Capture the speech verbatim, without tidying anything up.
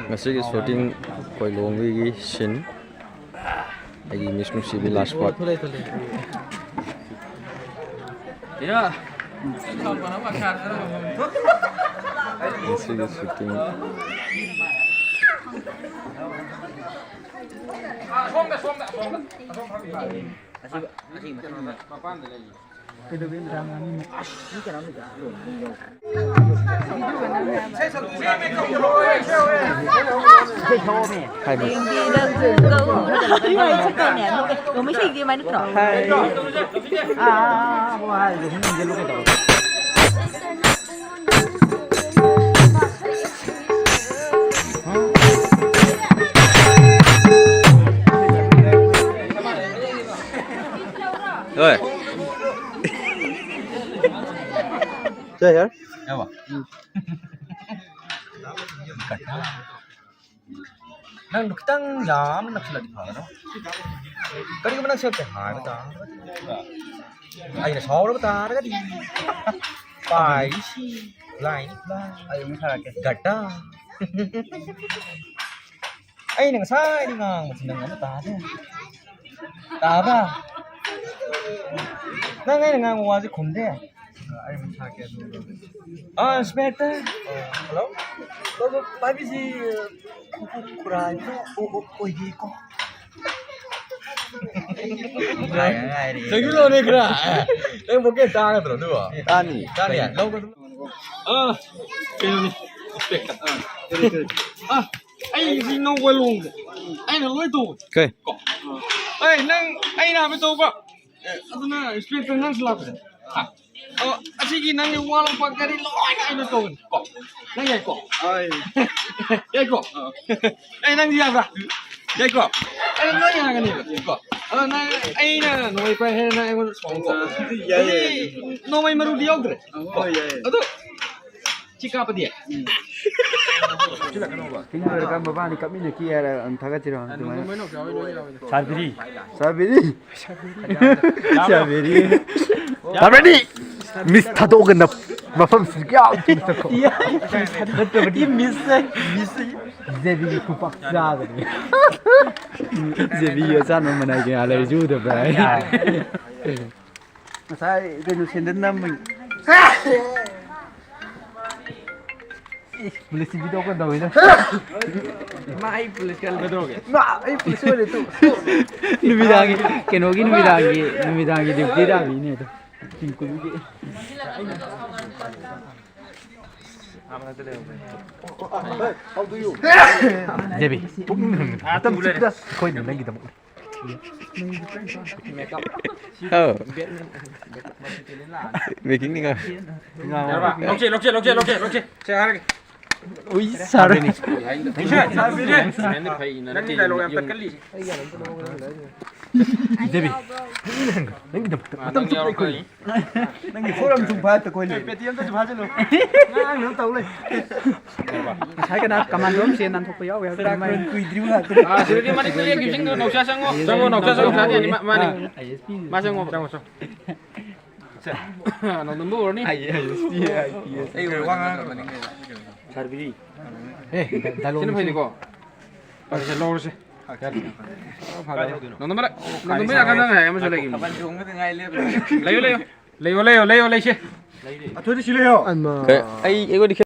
ꯉꯁꯤꯒꯤ ꯁꯨꯇꯤꯡ ꯑꯩꯈꯣꯏ ꯂꯨꯍꯣꯡꯕꯒꯤ ꯁꯤꯟ, ꯑꯩꯒꯤ ꯃꯤꯁ ꯅꯨꯡꯁꯤꯕꯤ ꯂꯥꯁ ꯄꯥꯔꯠ꯫ ꯉꯁꯤꯒꯤ ꯁꯨꯇꯤꯡ꯫ ꯍꯥꯏꯕ꯫ ꯌꯦꯡꯕꯤꯔꯛꯎ꯫ ꯂꯣꯡꯃꯩ ꯏꯁꯩꯗꯤ ꯑꯗꯨꯃꯥꯏꯅ ꯅꯠꯇ꯭ꯔꯣ? ꯍꯣꯏ꯫ ꯁꯦ, ꯌꯥꯔꯦ꯫ ꯌꯥꯔꯕꯣ? ꯅꯪꯗꯣ ꯈꯤꯇꯪ ꯌꯥꯝꯅ ꯅꯛꯁꯤꯜꯂꯗꯤ ꯐꯒꯗꯕ꯫ ꯀꯔꯤꯒꯨꯝꯕ ꯅꯪ ꯁꯦꯞꯇ ꯍꯥꯏꯕ ꯇꯥꯔꯒꯗꯤ, ꯑꯩꯅ ꯁꯥꯎꯔꯕ ꯇꯥꯔꯒꯗꯤ, ꯄꯥꯏꯁꯤ ꯂꯥꯏꯅꯤ ꯂꯥꯏ꯫ ꯑꯩ ꯑꯃꯨꯛ ꯁꯥꯔꯛꯀꯦ꯫ ꯒꯇꯥ꯫ ꯑꯩꯅ ꯉꯁꯥꯏꯗꯤ ꯉꯥꯡꯕꯁꯤ ꯅꯪ ꯑꯃ ꯇꯥꯗꯦ꯫ ꯇꯥꯕ꯭ꯔꯥ? ꯅꯪ ꯑꯩꯅ ꯉꯥꯡꯕ ꯋꯥꯁꯦ ꯈꯨꯝꯗꯦ꯫ ꯑꯩ ꯑꯃꯨꯛ ꯁꯥꯔꯛꯀꯦ ꯑꯗꯨ꯫ ꯑꯥ, ꯏꯟꯁꯄꯦꯛꯇꯔ꯫ ꯍꯜꯂꯣ? ꯄꯥꯏꯕꯤꯁꯤ ꯈꯨꯔꯥꯏꯗꯣ ꯑꯣꯏꯒꯦꯀꯣ꯫ ꯆꯪꯁꯤꯜꯂꯛꯑꯣꯅꯦ ꯈꯔ꯫ ꯅꯪ ꯚꯣꯀꯦꯜ ꯇꯥꯒꯗ꯭ꯔꯣ ꯑꯗꯨꯕꯣ? ꯇꯥꯅꯤ꯫ ꯇꯥꯅꯤ꯫ ꯂꯧꯒꯗ꯭ꯔꯣ? ꯑꯥ, ꯀꯩꯅꯣꯅꯤ, ꯏꯟꯁꯄꯦꯛꯇꯔ꯫ ꯑꯥ, ꯑꯩꯁꯤ ꯅꯧꯕ ꯂꯨꯍꯣꯡꯕ꯫ ꯑꯩꯅ ꯂꯣꯏ ꯇꯧꯕ꯫ ꯀꯩ? ꯀꯣ꯫ ꯑꯩ ꯅꯪ ꯑꯩꯅ ꯍꯥꯏꯕ ꯇꯧꯕ꯫ ꯑꯦ, ꯑꯗꯨꯅ ꯏꯟꯁꯄꯦꯛꯇꯔ ꯅꯪꯁꯨ ꯂꯥꯛꯄꯁꯦ꯫ ꯍꯥ? ꯑꯣ, ꯑꯁꯤꯒꯤ ꯅꯪꯒꯤ ꯋꯥ ꯂꯧꯕ ꯀꯔꯤ ꯂꯣꯏꯅ ꯑꯩꯅ ꯇꯧꯒꯅꯤ꯫ ꯀꯣ꯫ ꯅꯪ ꯌꯥꯏꯀꯣ? ꯍꯣꯏ꯫ ꯌꯥꯏꯀꯣ? ꯑꯥ꯫ ꯑꯩ ꯅꯪꯗꯤ ꯌꯥꯕ꯭ꯔꯥ? ꯌꯥꯏꯀꯣ? ꯑꯩ ꯂꯣꯏ ꯌꯥꯒꯅꯦꯕ꯫ ꯀꯣ꯫ ꯑꯗꯣ ꯅꯪ ꯑꯩꯅ ꯅꯣꯡꯃꯩ ꯄꯥꯏ ꯍꯥꯏꯅ ꯅꯪ ꯑꯩꯉꯣꯟꯗ ꯁꯥꯎꯅꯨꯀꯣ꯫ ꯑꯗꯨꯗꯤ ꯌꯥꯏ, ꯌꯥꯏ, ꯌꯥꯏ꯫ ꯅꯣꯡꯃꯩ ꯃꯔꯨꯗꯤ ꯌꯥꯎꯗ꯭ꯔꯦ꯫ ꯍꯣꯏ, ꯌꯥꯏ, ꯌꯥꯏ꯫ ꯑꯗꯣ ꯁꯤ ꯀꯥꯞꯄꯗꯤ? ꯎꯝ꯫ ꯁꯤ ꯂꯣꯏꯔꯒ ꯃꯕꯥꯅꯤ ꯀꯞꯃꯤꯟꯅꯈꯤ ꯍꯥꯏꯔ ꯑꯗꯨꯝ ꯊꯥꯒꯠꯁꯤꯔꯣ? ꯑꯗꯨꯃꯥꯏꯅ꯫ ꯁꯥꯕꯤꯔꯤ꯫ ꯁꯥꯕꯤꯔꯤ꯫ ꯁꯥꯕꯤꯔꯤ꯫ ꯁꯥꯕꯤꯔꯤ꯫ ꯃꯤꯁ ꯊꯥꯗꯣꯛꯑꯒ ꯅꯞ-, ꯃꯐꯝꯁꯤ ꯌꯥꯝ ꯊꯨꯅ ꯆꯠꯈꯣ꯫ ꯅꯠꯇꯕꯗꯤ ꯃꯤꯁꯁꯦ, ꯃꯤꯁꯁꯦ꯫ ꯖꯦꯕꯤꯒꯤ ꯈꯨꯄꯥꯛ ꯆꯥꯒꯅꯤ꯫ ꯖꯦꯕꯤꯒꯤ ꯑꯆꯥꯟꯕ ꯃꯅꯥꯏ ꯀꯌꯥ ꯂꯩꯔꯤꯁꯤ ꯎꯗꯕ꯭ꯔꯥ? ꯉꯁꯥꯏ ꯀꯩꯅꯣ ꯁꯦꯟꯗꯟ ꯅꯝꯕꯩ꯫ ꯏꯁ, ꯄꯨꯂꯤꯁ ꯁꯤꯕꯤꯗꯣ ꯀꯩꯗꯧꯋꯤꯅꯣ? ꯃꯥ ꯑꯩ ꯄꯨꯂꯤꯁ ꯀꯜꯂꯗꯧꯒꯦ꯫ ꯃꯥ ꯑꯩ ꯄꯨꯂꯤꯁ ꯑꯣꯏꯔꯦ ꯇꯨ꯫ ꯅꯨꯃꯤꯗꯥꯡꯒꯤ, ꯀꯩꯅꯣꯒꯤ ꯅꯨꯃꯤꯗꯥꯡꯒꯤ, ꯅꯨꯃꯤꯗꯥꯡꯒꯤ ꯗ꯭ꯌꯨꯇꯤ ꯇꯥꯕꯤꯅꯦ ꯑꯗꯣ꯫ ꯖꯦꯕꯤ, ꯄꯨꯛꯅꯤꯡ ꯍꯟꯒꯅꯨ꯫ ꯃꯇꯝ ꯆꯨꯞꯄꯗ ꯑꯩꯈꯣꯏꯅ ꯅꯪꯒꯤꯗꯃꯛ꯫ ꯑꯧ꯫ ꯃꯦꯀꯤꯡꯅꯤ ꯉꯥ꯫ ꯂꯧꯁꯦ, ꯂꯧꯁꯦ, ꯂꯧꯁꯦ, ꯂꯧꯁꯦ꯫ ꯁꯦ, ꯍꯥꯏꯔꯒꯦ꯫ ꯎꯏ, ꯁꯥꯔꯦ꯫ ꯅꯪꯒꯤ ꯗꯥꯏꯂꯣꯒ ꯌꯥꯝ ꯇꯠꯀꯜꯂꯤ꯫ ꯖꯦꯕꯤ, ꯅꯪꯒꯤꯗꯃꯛꯇ ꯃꯇꯝ ꯆꯨꯞꯄ ꯑꯩꯈꯣꯏ꯫ ꯅꯪꯒꯤ ꯐꯣꯔꯝ ꯁꯨꯝ ꯐꯥꯠꯇ ꯀꯣꯏ ꯂꯩ꯫ ꯄꯦꯇꯤ ꯑꯝꯇꯁꯨ ꯐꯥꯖꯤꯜꯂꯨ꯫ ꯉꯥꯡꯅꯕ ꯇꯧ ꯂꯩ꯫ ꯉꯁꯥꯏ ꯀꯅꯥ ꯀꯃꯥꯟꯗꯣ ꯑꯃ ꯆꯦꯟ ꯅꯥꯟꯊꯣꯛꯄ ꯌꯥꯎꯋꯦ ꯍꯥꯏꯕ ꯀꯨꯏꯗ꯭ꯔꯤꯕ ꯉꯥꯛꯇꯅꯤ꯫ ꯑꯥ, ꯁꯤꯗꯗꯤ ꯃꯅꯤꯄꯨꯔ ꯂꯦꯞꯈꯤꯕꯁꯤꯡꯗꯣ ꯅꯧꯁꯥ ꯆꯪꯉꯣ꯫ ꯆꯪꯉꯣ, ꯅꯧꯁꯥ ꯆꯪꯉꯣ, ꯁꯥꯗꯤ ꯃꯥ-, ꯃꯥꯅꯤ꯫ ꯃꯥ ꯆꯪꯉꯣ꯫ ꯆꯪꯉꯣ, ꯆꯪꯉꯣ꯫ ꯅꯧꯗꯝꯕꯨ ꯑꯣꯏꯔꯅꯤ꯫ ꯑꯩ ꯋꯥ ꯉꯥꯡ-, ꯑꯦ, ꯗꯥꯏꯂꯣꯛ ꯁꯤꯅ ꯐꯩꯅꯤꯀꯣ꯫ ꯐꯔꯦꯁꯦ, ꯂꯧꯔꯁꯦ꯫ ꯅꯣꯡꯗꯝꯕ ꯂꯥꯛ-, ꯅꯣꯡꯗꯝꯕ ꯂꯥꯛꯀꯥꯟꯗ ꯉꯥꯏ ꯑꯃꯁꯨ ꯂꯩꯈꯤꯕꯅꯤ꯫ ꯂꯩꯌꯣ, ꯂꯩꯌꯣ꯫ ꯂꯩꯌꯣ, ꯂꯩꯌꯣ, ꯂꯩꯌꯣ, ꯂꯩꯁꯦ꯫ ꯑꯊꯣꯏꯗꯤ ꯁꯤ ꯂꯩꯌꯣ꯫ ꯑꯩꯃ꯫ ꯀꯩ-, ꯑꯩ, ꯑꯩꯉꯣꯟꯗ